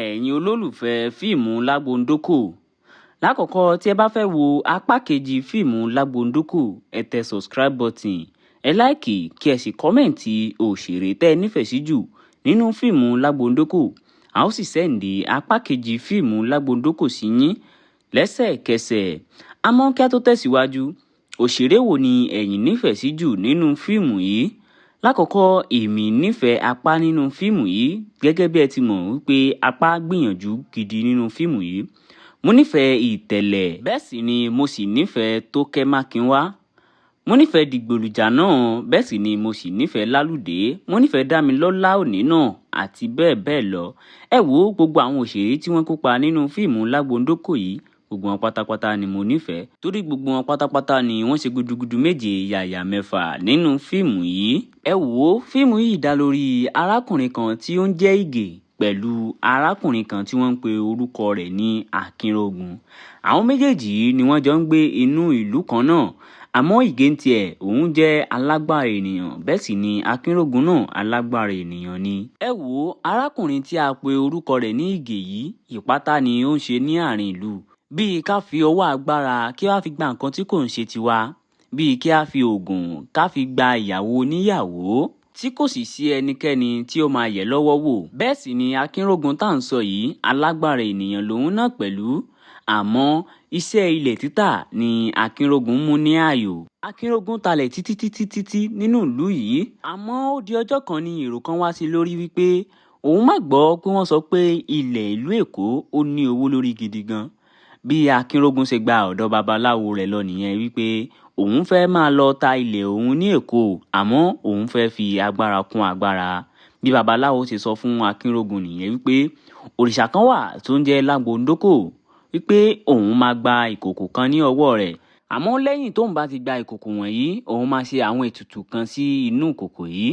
Ẹ̀yin olólùfẹ́ fíìmù Lágbo-Ndókò, lákọ̀ọ́kọ́ tí ẹ bá fẹ́ wo apá kejì fíìmù Lágbo-Ndókò, ẹ tẹ subscribe button, ẹ like, kí ẹ sì comment òṣèré tẹ́ ẹ nífẹ̀ẹ́ sí jù nínú fíìmù Lágbo-Ndókò. A ó sì send apá kejì fíìmù Lágbo-Ndókò sí yín lẹ́sẹ̀kẹsẹ̀. Àmọ́ kí a tó tẹ̀síwájú, òṣèré wo ni ẹ̀yin nífẹ̀ẹ́ sí jù nínú fíìmù yìí? Lákọ̀ọ́kọ́, èmi nífẹ̀ẹ́ apá nínú fíìmù yìí. Gẹ́gẹ́ bí ẹ ti mọ̀ wípé apá gbìyànjú gidi nínú fíìmù yìí. Mo nífẹ̀ẹ́ Ìtẹ̀lẹ̀, bẹ́ẹ̀ sì ni mo sì nífẹ̀ẹ́ Tókẹ́ Mákinwá. Mo nífẹ̀ẹ́ Dìgbòlùjà náà, bẹ́ẹ̀ sì ni mo sì nífẹ̀ẹ́ Lálùdé. Mo nífẹ̀ẹ́ Dámilọ́lá Òní náà àti bẹ́ẹ̀ bẹ́ẹ̀ lọ. Ẹ wo gbogbo àwọn òṣèré tí wọ́n kópa nínú fíìmù Lágbo-Ndókò yìí, gbogbo wọn pátápátá ni mo nífẹ̀ẹ́, torí gbogbo wọn pátápátá ni wọ́n ṣe gudugudu méje yàyà mẹ́fà nínú fíìmù yìí. Ẹ wo fíìmù yìí dá lórí arákùnrin kan tí ó ń jẹ́ Ìgè pẹ̀lú arákùnrin kan tí wọ́n ń pe orúkọ rẹ̀ ní Akínrógun. Àwọn méjèèjì yìí ni wọ́n jọ ń gbé inú ìlú kan náà. Àmọ́ Ìgè ń tiẹ̀, òun jẹ́ alágbára ènìyàn, bẹ́ẹ̀ sì ni Akínrógun náà alágbára ènìyàn ni. Ẹ wo arákùnrin tí a pe orúkọ rẹ̀ ní Ìgè yìí, ìpátá ni ó ń ṣe ní àárín ìlú. Bíi ká fi ọwọ́ agbára kí a fi gba nǹkan tí kò ń ṣe tiwa, bíi kí a fi oògùn ká fi gba ìyàwó oníyàwó, tí kò sì sí ẹnikẹ́ni tí ó máa yẹ̀ lọ́wọ́ wò. Bẹ́ẹ̀ sì ni Akínrógun tá à ń sọ yìí, alágbára ènìyàn lòun náà pẹ̀lú. Àmọ́ iṣẹ́ ilẹ̀ títà ni Akínrógun mú ní ààyò. Akínrógun talẹ̀ títí títí títí nínú ìlú yìí. Àmọ́ ó di ọjọ́ kan ní èrò kan wá sí lórí wípé òun má gbọ́ pé wọ́n sọ pé ilẹ̀ ìlú Èkó ó ní owó lórí gidi gan. Bí Akínrógun ṣe gba ọ̀dọ̀ babaláwo rẹ̀ lọ nìyẹn, wípé òun fẹ́ máa lọ ta ilẹ̀ òun ní Èkó, àmọ́ òun fẹ́ fi agbára kún agbára. Bí babaláwo ṣe sọ fún Akínrógun nìyẹn wípé òrìṣà kan wà tó ń jẹ́ Lágbo-Ndókò, wípé òun máa gba ìkòkò kan ní ọwọ́ rẹ̀. Àmọ́ lẹ́yìn tóun bá ti gba ìkòkò wọ̀nyí, òun máa ṣe àwọn ètùtù kan sí inú ìkòkò yìí,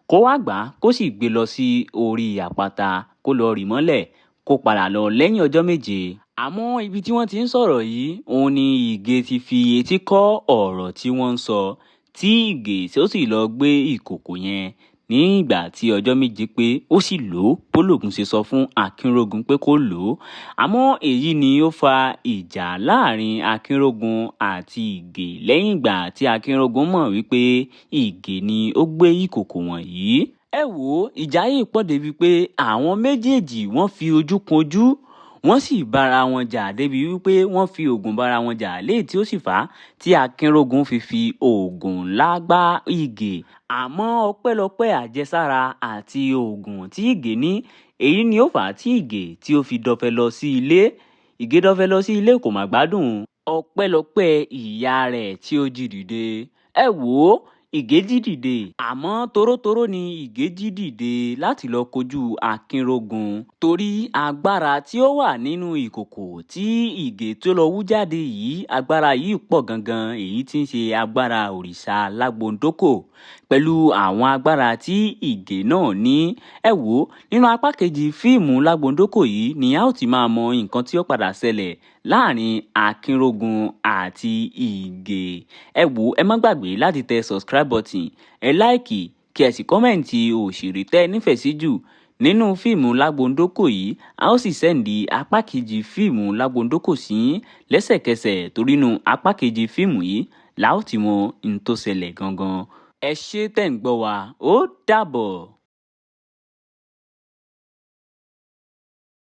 kó wá gbà á, kó sì gbé lọ sí orí àpáta, kó lọ rì mọ́lẹ̀, kó padà lọ lẹ́yìn ọjọ́ 7. Àmọ́ ibi tí wọ́n ti ń sọ̀rọ̀ yìí, òun ni Ìgè ti fi etí kọ́ ọ̀rọ̀ tí wọ́n ń sọ, tí Ìgè tí ó sì lọ gbé ìkòkò yẹn. Ní ìgbà tí ọjọ́ 7 pé, ó sì lò ó bólógun ṣe sọ fún Akínrógun pé kó lò ó. Àmọ́ èyí ni ó fa ìjà láàrin Akínrógun àti Ìgè lẹ́yìn ìgbà tí Akínrógun mọ̀ wípé Ìgè ni ó gbé ìkòkò wọ̀nyí. Ẹ wo ìjà yìí pọ̀ débi pé àwọn méjèèjì wọ́n fi ojú kunjú, wọ́n sì bára wọn jà débi wípé wọ́n fi oògùn bára wọn jà, léyìí tí ó sì fà á tí Akínrógun fi fi oògùn ńlá gbá Ìgè. Àmọ́ ọpẹ́lọpẹ́ àjẹsára àti oògùn tí Ìgè ní, èyí ni ó fà á tí Ìgè tí ó fi dọ̀fẹ́ lọ sí ilé. Ìgè dọ̀fẹ́ lọ sí ilé, kò má gbádùn. Ọpẹ́lọpẹ́ ìyá rẹ̀ tí ó jí dìde. Ẹ wò ó, Ìgè jí dìde. Àmọ́ torótoró ni Ìgè jí dìde láti lọ kojú Akínrógun, torí agbára tí ó wà nínú ìkòkò tí Ìgè tó lọ wú jáde yìí, agbára yìí pọ̀ gangan, èyí tí ń ṣe agbára òrìṣà Lágbo-Ndókò pẹ̀lú àwọn agbára tí Ìgè náà ní. Ẹ wò ó, nínú apá kejì fíìmù Lágbo-Ndókò yìí ni a ó ti máa mọ nǹkan tí ó padà ṣẹlẹ̀ láàrin Akínrógun àti Ìgè. Ẹ wò ó, ẹ má gbàgbé láti tẹ subscribe button, ẹ like, kí ẹ sì comment òṣèré tẹ́ ẹ nífẹ̀ẹ́ sí jù nínú fíìmù Lágbo-Ndókò yìí. A ó sì send apá kejì fíìmù Lágbo-Ndókò sí yín lẹ́sẹ̀kẹsẹ̀, torí inú apá kejì fíìmù yìí la ó ti mọ ohun tó ṣẹlẹ̀ gangan. Ẹ ṣé tẹ̀ ń gbọ́ wa, ó dàbọ̀.